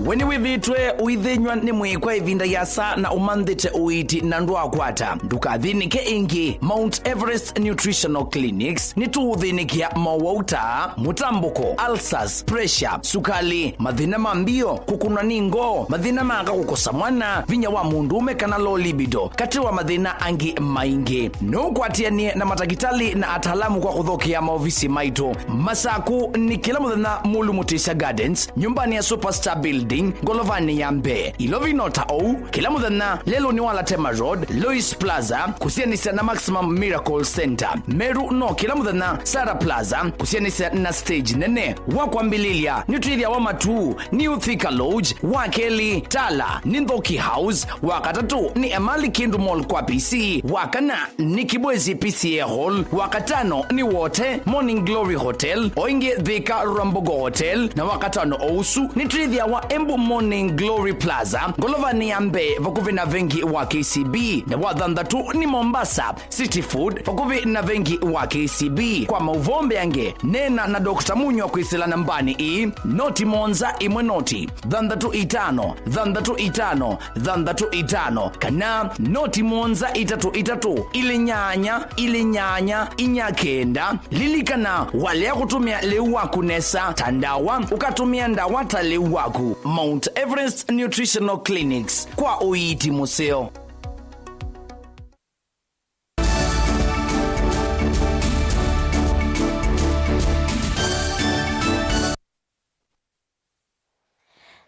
We nĩwĩthĩĩtwe ũithĩnyw'a nĩ mwĩĩ kwa ĩvinda yĩasa na ũmanthĩte ũiiti na ndwaakwata? Ndũkathĩnĩke ĩngĩ. Mount Everest Nutritional Clinics nĩtũũthĩnĩkĩa mowau ta mũtambũko, ulcers, pressure, sukali, mathĩna ma mbio, kũkũnwa nĩ ngoo, mathĩna ma aka, kũkosa mwana, vinya wa mũndũũme kana low libido, katĩ wa mathĩna angĩ maingĩ. No ũkwatĩanĩe na matakĩtalĩ na ataalamu kwa kũthokea maovisi maitũ. Masaku nĩ kĩla mũthenya Mulu Mutisya Gardens, nyũmbanĩ ya Superstar Building, ngolovanĩ ya mbee. Ilovi no ta ũu, kĩla mũthenya lelũnĩ wa Latema Road, Lois Plaza, kũsianĩsya na Maximum Miracle Center. Meru no kĩla mũthenya Sarah Plaza, kũsianĩsya na stage nene. Wa kwambĩlĩlya, nĩtwĩthĩawa Matuu, New Thika Lodge, wa kelĩ, Tala, nĩ Nthoki House, wa katatũ, nĩ Emali Kindu Mall kwa P C, wa kana, nĩ Kibwezi P C A Hall, wa katano nĩ Wote Morning Glory Hotel, o ĩngĩ Thika Rwambogo Hotel, na wa katano o ũsu nĩtwĩthĩawa Embu Morning Glory Plaza, ngolovanĩ ya mbee vakuvĩ na vengi wa K C B, na wa thanthatũ nĩ Mombasa City Food, vakuvĩ na vengi wa K C B. Kwa maũvoo mbeange, neena na Doctor Munywa kwĩsĩla nambanĩ ĩĩ, noti mũonza ĩmwe noti, thanthatũ itano, thanthatũ itano, thanthatũ itano, kana noti mũonza itatũ itatũ, ilĩ nyanya, ilĩ nyanya, inya kenda. Lilikana, walea kũtũmĩa lĩu waku nesa ta ndawa, ũkatũmĩa ndawa ta lĩu waku. Mount Everest Nutritional Clinics, kwa ũiiti mũseo.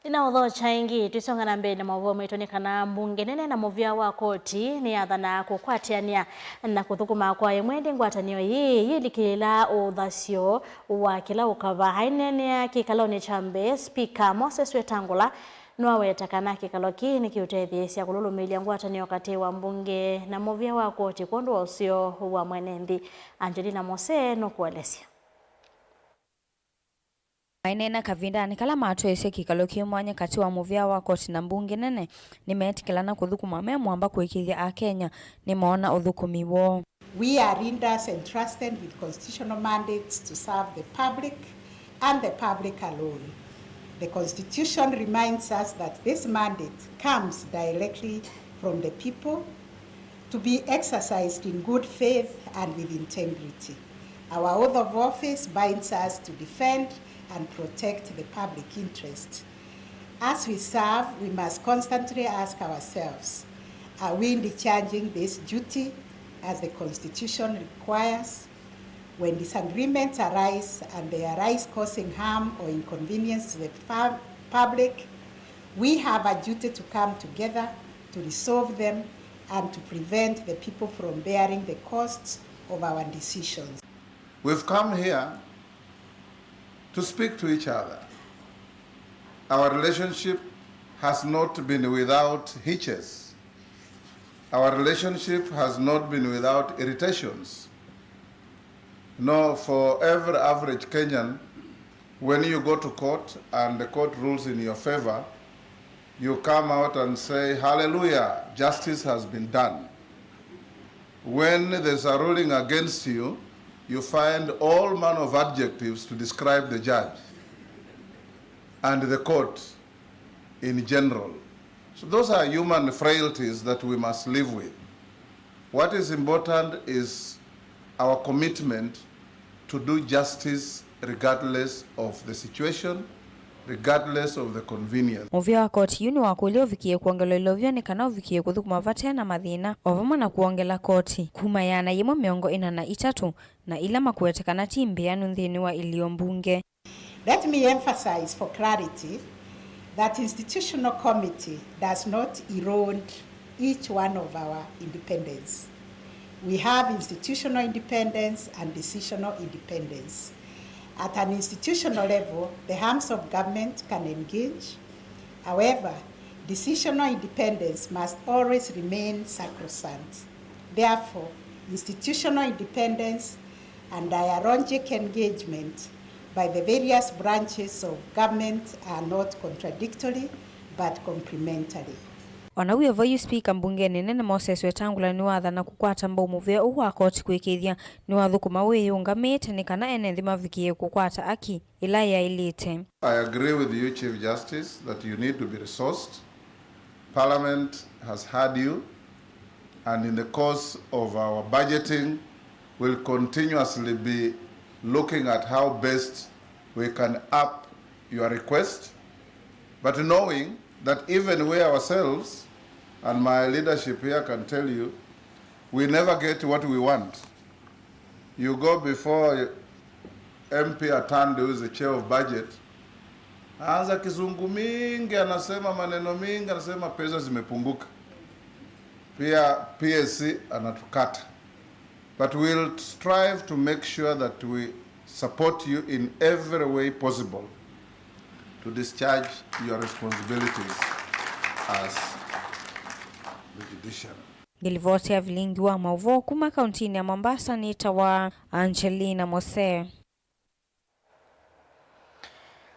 Nĩnaũthokya ĩngĩ, twĩsonga na mbee na maũvoo maitũ, nĩ kana mbunge nene na mũvĩa wa koti nĩyathanaa kũkwatĩanĩa na kũthũkũma kwa ĩmwe ĩndĩ ngwatanĩo yĩĩ yĩlikĩlĩĩla ũthasyo wa kĩla ũkava. Aineenea kĩkalonĩ kya mbee, Spika Moses Wetangula nĩwaweta kana kĩkalo kĩĩ nĩkĩũtetheesya kũlũlũmĩĩlya ngwatanĩo katĩ wa mbunge na mũvĩa wa koti kwondũ wa ũseo wa mwene nthĩ. Angelina Mose nũkũelesya. Maineena kavindanĩ kala matwaĩĩsye kĩkalo kĩ mwanya katĩ wa mũvĩa wa koti na mbunge nene, nĩmeetĩkĩlana kũthũkũma me mũamba kũĩkĩĩthya Akenya nĩmoona ũthũkũmi woo. We are leaders entrusted with constitutional mandates to serve the public and the public alone. The Constitution reminds us that this mandate comes directly from the people to be exercised in good faith and with integrity. Our oath of office binds us to defend and protect the public interest. As we serve, we must constantly ask ourselves, are we discharging this duty as the Constitution requires? When disagreements arise and they arise causing harm or inconvenience to the fa-, public, we have a duty to come together to resolve them and to prevent the people from bearing the costs of our decisions. We've come here to speak to each other. Our relationship has not been without hitches. Our relationship has not been without irritations. No, for every average Kenyan, when you go to court and the court rules in your favor, you come out and say, "Hallelujah, justice has been done." When there's a ruling against you, you find all manner of adjectives to describe the judge and the court in general. So those are human frailties that we must live with. What is important is our commitment to do justice regardless of the situation, regardless of the convenience. Mũvĩa wa koti yu nĩwakũlya ũvikĩe kwongelwa ilovyo nĩ kana ũvikĩe kũthũkũma vate na mathĩna, o vamwe na kwongela koti kuma ĩana yĩmwe mĩongo ĩna na itatũ na ila makũetekana ti mbĩanu nthĩnĩ wa ilio mbunge. Let me emphasize for clarity that institutional committee does not erode each one of our independence. We have institutional independence and decisional independence. At an institutional level, the arms of government can engage. However, decisional independence must always remain sacrosanct. Therefore, institutional independence and dialogic engagement by the various branches of government are not contradictory but complementary. O na wĩ o vau, Spika mbungenĩ nene Moses Wetangula nĩwathana kũkwata mbau mũvea ũũ wa koti kũĩkĩĩthya nĩwathũkũma wĩyĩũngamĩte nĩ kana ene nthĩ mavikĩĩe kũkwata aki ĩla yaĩlĩte. I agree with you, Chief Justice, that you need to be resourced. Parliament has heard you, and in the course of our budgeting, we'll continuously be looking at how best we can up your request, but knowing that even we ourselves, and my leadership here can tell you, we never get what we want. You go before M P Atande, who is the chair of budget, aanza kizungu mingi, anasema maneno mingi, anasema pesa zimepunguka. Pia P S C anatukata. But we'll strive to make sure that we support you in every way possible to discharge your responsibilities as the judiciary. Ngĩlivoti ya vilingi wa maũvoo kuma kauntinĩ ya Mombasa nĩtawa Angelina Mose.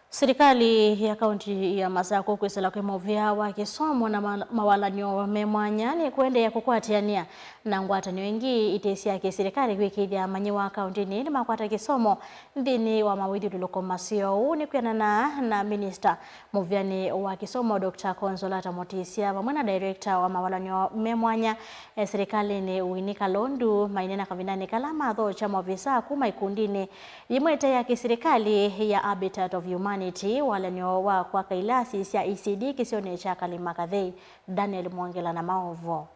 Silikalĩ ya kaunti ya Masakũ kwĩsĩla kwĩ maũvĩa wa kĩsomo na ma-, mawalany'o me mwanya nĩ kũendeea kũkwatĩanĩa na ngwatanĩo ingĩ ite sya kĩsilikalĩ kwĩkĩĩthya amanyĩw'a kauntinĩ nĩmakwata kĩsomo nthĩnĩ wa mawĩthyũlũlũko maseo. Ũu nĩ kwĩanana na minista mũvĩanĩ wa kĩsomo, Doctor Consolata Mutisya, vamwe na director wa mawalany'o me mwanya, eh, silikalĩnĩ, Winnie Kalondu, maineena kavindanĩ kala mathokya maovisaa kuma ikundinĩ yĩmwe ĩte ya kĩsilikalĩ ya Habitat of Humanity walany'o wa kwaka ilasi sya E C D kĩsionĩ kya Kalima Kathei. Daniel Mwongela na maũvoo.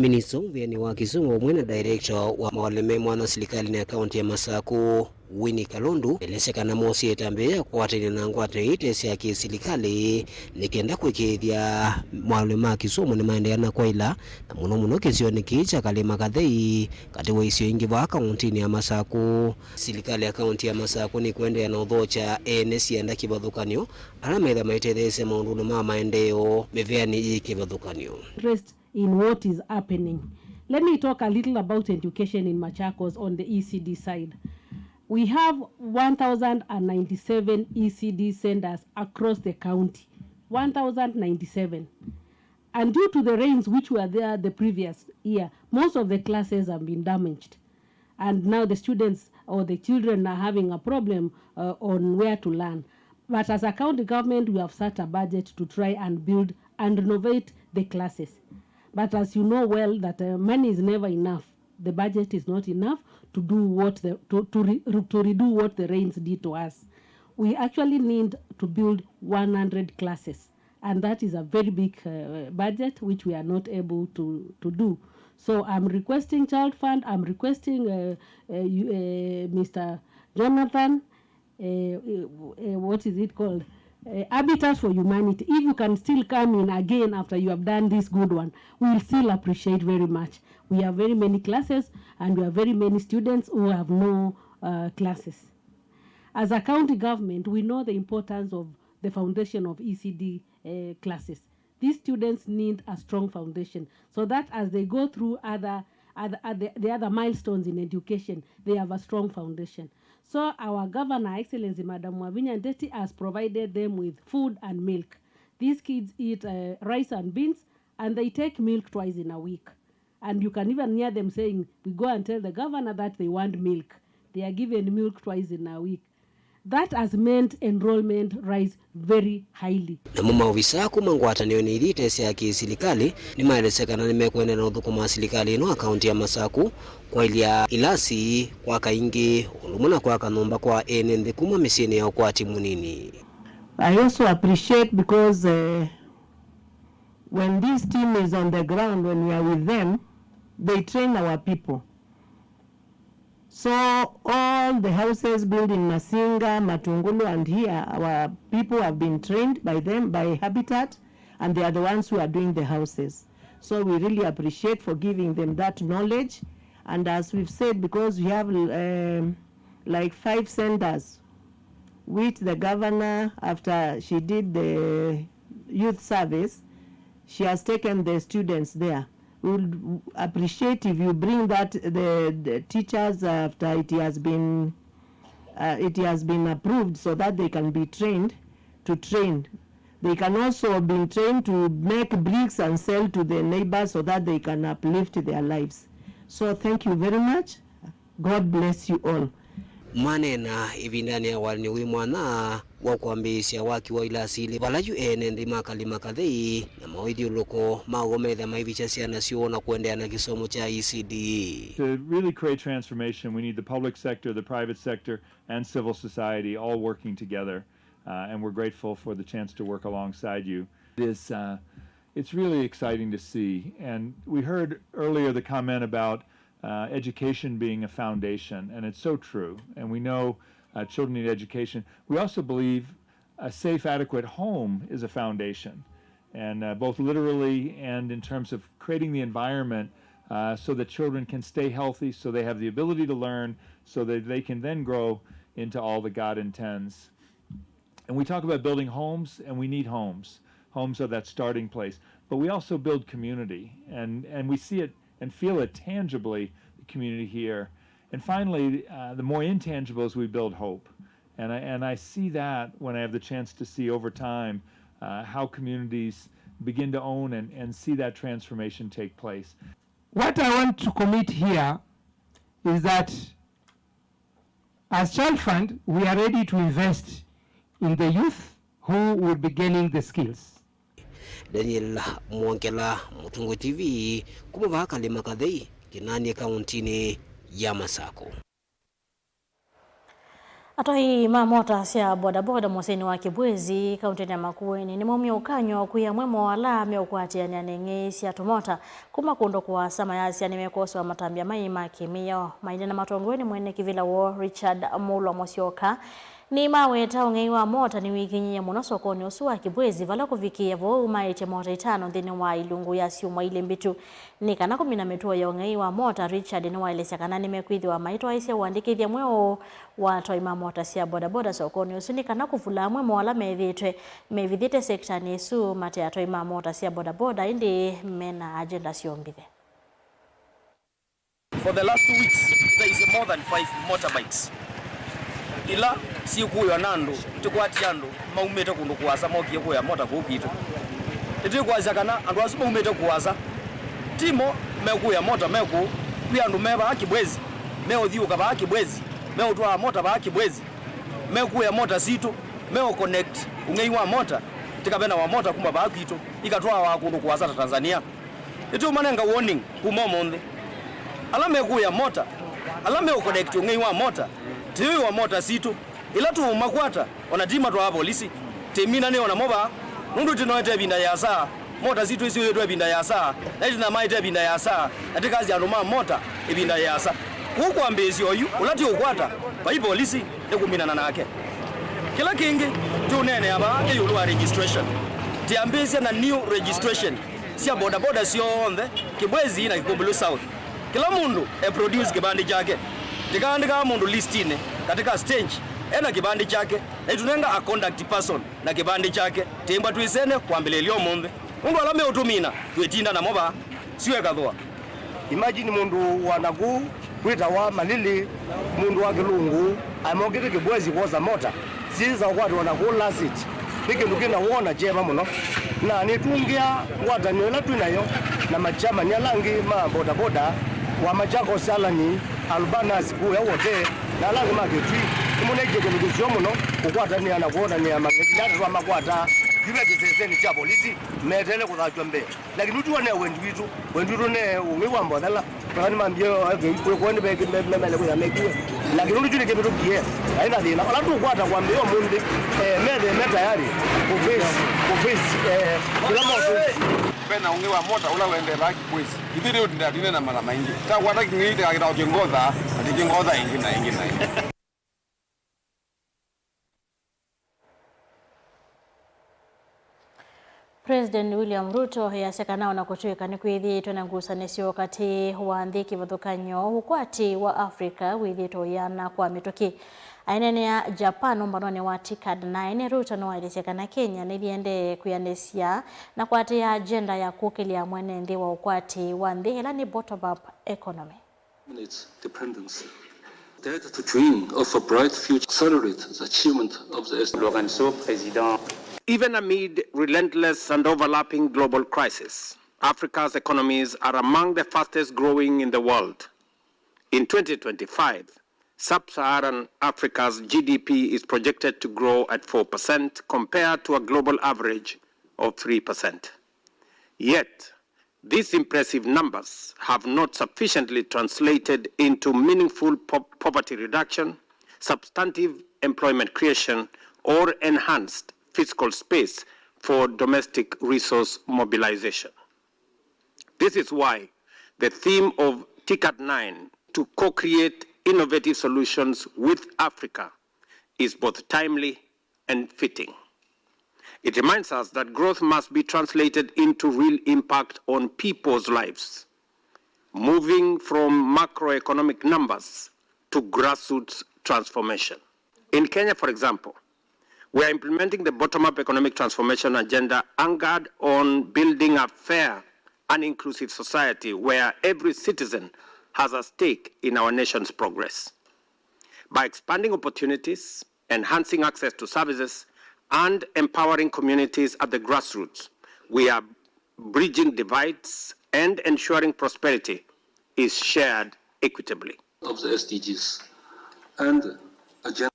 Minista ũvĩanĩ wa kĩsomo vamwe na director wa mawalany'o me mwanya silikalĩnĩ ya kaunti ya Masakũ, Winnie Kalondu, elesya kana moosie ĩtambya ya kũkwatany'a na ngwatanĩo ite sya kĩsilikalĩ nĩ kenda kwĩkĩĩthya mawalany'o ma kĩsomo nĩmaendeea na kwaĩla, na mũno mũno kĩsionĩ kĩĩ kya Kalima Kathei, katĩ wa isio ingĩ vaa kauntinĩ ya Masakũ. Silikalĩ ya kaunti ya Masakũ nĩkũendeea na ũthokya ene syenda kĩvathũkany'o ala metha maitetheesya maũndũnĩ ma maendeeo mĩvĩanĩ yĩ kĩvathũkany'o. Interest in what is happening. Let me talk a little about education in Machakos on the E C D side. We have one thousand and ninety-seven E C D centers across the county. One thousand ninety-seven. And due to the rains which were there the previous year, most of the classes have been damaged. And now the students or the children are having a problem, uh, on where to learn. But as a county government, we have set a budget to try and build and renovate the classes. But as you know well that, uh, money is never enough. The budget is not enough to do what the, to, to, re, to redo what the rains did to us. We actually need to build one hundred classes. And that is a very big, uh, budget which we are not able to, to do. So I'm requesting Child Fund, I'm requesting, uh, uh, you, uh, Mister Jonathan, uh, uh, uh, what is it called? Uh, Habitat for Humanity. If you can still come in again after you have done this good one, we'll still appreciate very much. We have very many classes and we have very many students who have no, uh, classes. As a county government, we know the importance of the foundation of E C D, uh, classes. These students need a strong foundation so that as they go through other, other, other, the other milestones in education, they have a strong foundation. So our governor, Excellency Madam Wavinya Ndeti, has provided them with food and milk. These kids eat, uh, rice and beans, and they take milk twice in a week. And you can even hear them saying, "We go and tell the governor that they want milk." They are given milk twice in a week. That has meant enrollment rise very highly. Namo maovisaa kuma ngwatanĩonĩ ila ite sya kĩsilikalĩ nĩmaelesya kana nĩmekũendeea na ũthũkũma silikalĩ ĩno ya kaunti ya Masakũ kwaĩlya ilasi, kwaka ingĩ, ũndũ ũmwe na kwaka nyũmba kwa ene nthĩ kuma mĩsyĩnĩ ya ũkwati mũnini. I also appreciate because, uh, when this team is on the ground, when we are with them, they train our people. So all the houses built in Masinga, Matungulu, and here, our people have been trained by them, by Habitat, and they are the ones who are doing the houses. So we really appreciate for giving them that knowledge. And as we've said, because we have, um, like, five centers, which the governor, after she did the youth service, she has taken the students there. We would appreciate if you bring that, the, the teachers, after it has been, uh, it has been approved so that they can be trained to train. They can also be trained to make bricks and sell to the neighbors so that they can uplift their lives. So thank you very much. God bless you all. Maneena ĩvindanĩ ya walany'o wĩ mwanya wa kwambĩĩsya waki wa ilasi ilĩ, vala yu ene nthĩ ma Kalima Kathei na maũithyũlũko maw'o methĩa maivikya syana syoo na kũendeea na kĩsomo kya E C D. To really create transformation, we need the public sector, the private sector, and civil society all working together. Uh, and we're grateful for the chance to work alongside you. It is, uh, it's really exciting to see. And we heard earlier the comment about uh, education being a foundation, and it's so true. And we know uh, children need education. We also believe a safe, adequate home is a foundation, and uh, both literally and in terms of creating the environment uh, so that children can stay healthy, so they have the ability to learn, so that they can then grow into all that God intends. And we talk about building homes, and we need homes. Homes are that starting place. But we also build community, and, and we see it and feel it tangibly, the community here. And finally, uh, the more intangibles, we build hope. And I, and I see that when I have the chance to see over time uh, how communities begin to own and, and see that transformation take place. What I want to commit here is that as Child Fund, we are ready to invest in the youth who will be gaining the skills. Daniel Mwongela, Mũtũngũ T V, kuma vaa Kalima Kathei, Kinanie, kauntinĩ ya Masakũ. Atwai ma mota sya bodaboda mũsyĩnĩ wa Kibwezi, kauntinĩ ya Makueni, nĩmaumie ũkany'o kwĩ amwe moo ala meũkwatĩanĩa na ing'ei sya tũmota kuma kũndũ kũasa, mayasya nĩmekwosewa matambya mai ma kĩmĩao. Maineena matongoew'e nĩ mwene kĩvĩla woo Richard Mulwa Mũsyoka, nĩmaweta ũng'ei wa mota nĩwĩkinyĩie mũno sokonĩ ũsu wa Kibwezi, vala kũvikĩĩa vau maĩtye mota itano nthĩnĩ wa ilungu ya syumwa ilĩ mbĩtu. Nĩ kana kũmina mĩtuo ya ũng'ei wa mota, Richard nĩwaelesya kana nĩmekwĩthĩwa maitwaĩĩsya ũandĩkĩthya mweũ wa atwai ma mota sya bodaboda sokonĩ ũsu, nĩ kana kũvula amwe moo ala methĩĩtwe mevithĩte sektanĩ ĩsu mate atwai ma mota sya bodaboda, ĩndĩ mena agenda syoo mbithe. For the last two weeks, there is more than five motorbikes ila syĩkũĩwa na andũ, tũkwatĩe andũ maumĩte kũndũ kũasa mokie kũĩa mota kũu kwitũ. Nĩtwĩkwasya kana andũ asu maumĩte kũasa ti mo mekũĩa mota me kũu. Kwĩ andũ me vaa Kibwezi, meũthiũũka vaa Kibwezi, meũtwaa mota vaa Kibwezi, mekũĩa mota sitũ, meũconnect ũng'ei wa mota, tĩkave na wa mota kuma vaa kwitũ, ikatwawa kũndũ kũasa ta Tanzania. Nĩtũũmanenga warning kuma ũmũnthĩ. Ala mekũĩa mota, ala meũconnect ũng'ei wa mota, tĩũĩwa mota sitũ. Ĩla tũũmakwata, o na ti matwaa volisi, tĩminanĩe o namo vaa, nũndũ tĩnoete ĩvinda yĩasa, mota sitũ isyũĩtwe ĩvinda yĩasa, na ĩtinamaĩte ĩvinda yĩasa, na tĩkasya andũ ma mota ĩvinda yĩasa. Kwoou kwambĩĩsya oyu, ũla tĩũkwata, vai volisi, nĩ kũminana nake. Kĩla kĩngĩ tũũneenea vaa nĩ ĩũlũ wa registration. Tĩambĩĩsya na new registration sya bodaboda syonthe Kibwezi na Kikumbulu South. Kĩla mũndũ e produce kĩvandĩ kyake. Tĩkaandĩkaa mũndũ listinĩ katĩka stage e na kĩvandĩ kyake, na ĩtũnenga a contact person na kĩvandĩ kyake. Tĩĩmbwa twĩsene kwambĩlĩĩlya ũmũnthĩ, nũndũ ala meũtũmina twĩtinda namo vaa, sio ekathũa. Imagine mũndũ wa nakũu wĩtawa Malili, mũndũ wa kĩlungu, amokĩte Kibwezi kwosa mota, syĩsa ũkwatĩwa na kũu Lasit. Nĩ kĩndũ kĩna woo na kyeva mũno. Na nĩtũngĩa ngwatanĩo ĩla twĩ nayo na machamani ala angĩ ma bodaboda wa Machakos, Alani, Albanas, kũya Wote, na ala angĩ ma Kitui. Nĩmũneekie kĩndũ kĩseo mũno kũkwatanĩa na kwonanĩa mang'eti ala twamakwata yu ve kĩsesenĩ kya volisi meteele kũthatw'a mbee. Lakini ũsu ne wendi witũ. Wendi witũ ne ũng'ei wa mbothela. Kana nĩmambie kwĩkũe nĩ mele kwĩya mekiwe. Lakini ũndũ kyu nĩkĩvĩtũkie, aina thĩna. Ala tũkwata kwambĩĩa ũmũnthĩ, eh, methe me tayari kũface, kũface, eh, kĩla moface. Ve na ũng'ei wa mota ũla ũendee vaa Kibwezi. Ithyĩ nĩ ũtinda tũneena mara maingĩ. Takwata kĩng'ei tĩkakĩtao kĩngotha, na tĩkĩngotha ĩngĩ na ĩngĩ na ĩngĩ. President William Ruto easya kana o na kũtw'ĩka nĩkwĩthĩĩtwe na ngusanĩsyo katĩ wa nthĩ kĩvathũkany'o, ũkwati wa Africa wĩthĩĩtwe ũyĩana kwa mĩtũkĩ. Aineenea Japan ũmbanonĩ wa TICAD na ene, Ruto nĩwaelesye kana Kenya nĩyĩendee kwĩanĩsya na kũatĩĩa agenda ya kũkĩlya mwene nthĩ wa ũkwati wa nthĩ, ĩla nĩ bottom-up economy. Its dependency Tête de twin of a bright future. Celebrate the achievement of the Lorenzo, Président. Even amid relentless and overlapping global crises, Africa's economies are among the fastest growing in the world. In twenty twenty-five, Sub-Saharan Africa's G D P is projected to grow at four percent compared to a global average of three percent. Yet, these impressive numbers have not sufficiently translated into meaningful po-, poverty reduction, substantive employment creation, or enhanced fiscal space for domestic resource mobilization. This is why the theme of TICAD nine, to co-create innovative solutions with Africa, is both timely and fitting. It reminds us that growth must be translated into real impact on people's lives, moving from macroeconomic numbers to grassroots transformation. In Kenya, for example, we are implementing the bottom-up economic transformation agenda anchored on building a fair and inclusive society where every citizen has a stake in our nation's progress. By expanding opportunities, enhancing access to services, and empowering communities at the grassroots, we are bridging divides and ensuring prosperity is shared equitably. Of the S D Gs and agenda.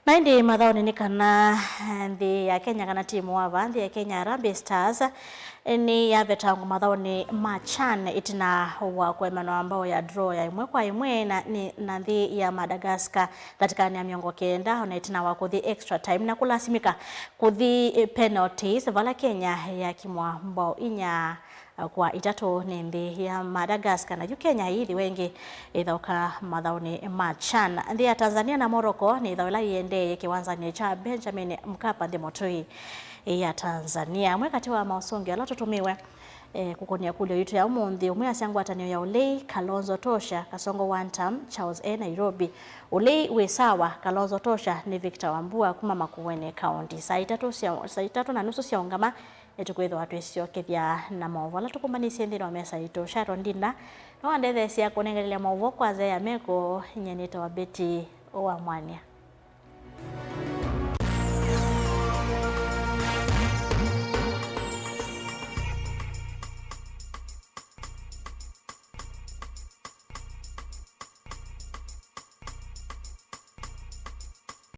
Na ĩndĩ mathaũnĩ nĩ kana, eh, nthĩ ya Kenya kana timu wa vaa nthĩ ya Kenya Harambee Stars, eh, nĩ yavetangwa mathaũnĩ ma CHAN ĩtina wa kũemanwa mbao ya draw ya ĩmwe kwa ĩmwe na, nĩ, na nthĩ ya Madagascar ndatĩkanĩ ya mĩongo kenda, ona ĩtina wa kũthi extra time na kũlasimĩka kũthi, eh, penalties, vala Kenya yakimwa mbao inya kwa itatũ nĩ nthĩ ya Madagascar, na yu Kenya ĩithiwa ĩngĩ ĩthaũka mathaũnĩ ma CHAN. Nthĩ ya Tanzania na Morocco nĩ ĩthaũ ĩla yĩendeeye kĩwanzanĩ kya Benjamin Mkapa nthĩ Mutui ya Tanzania. Amwe katĩ wa maũsũngĩo ala tũtũmĩwe, eh, kũkũnĩa kũlyo yitũ ya ũmũnthĩ, ũmwe asya ngwatanĩo ya ũlei, Kalonzo Tosha, Kasongo one term, Charles A Nairobi. Ũlei wĩ sawa, Kalonzo Tosha nĩ Victor Wambua kuma Makueni County. Saa itatũ sya, saa itatũ na nusu syaũngama, nĩtũkwĩthĩwa twĩsyokethya na maũvoo ala tũkũmbanĩsye nthĩnĩ wa mesa yitũ. Sharon Ndinda nĩwandetheesya kũnengelelya maũvoo kwa nzĩa ya meko. Nyie nĩtawa Betty wa Mwania.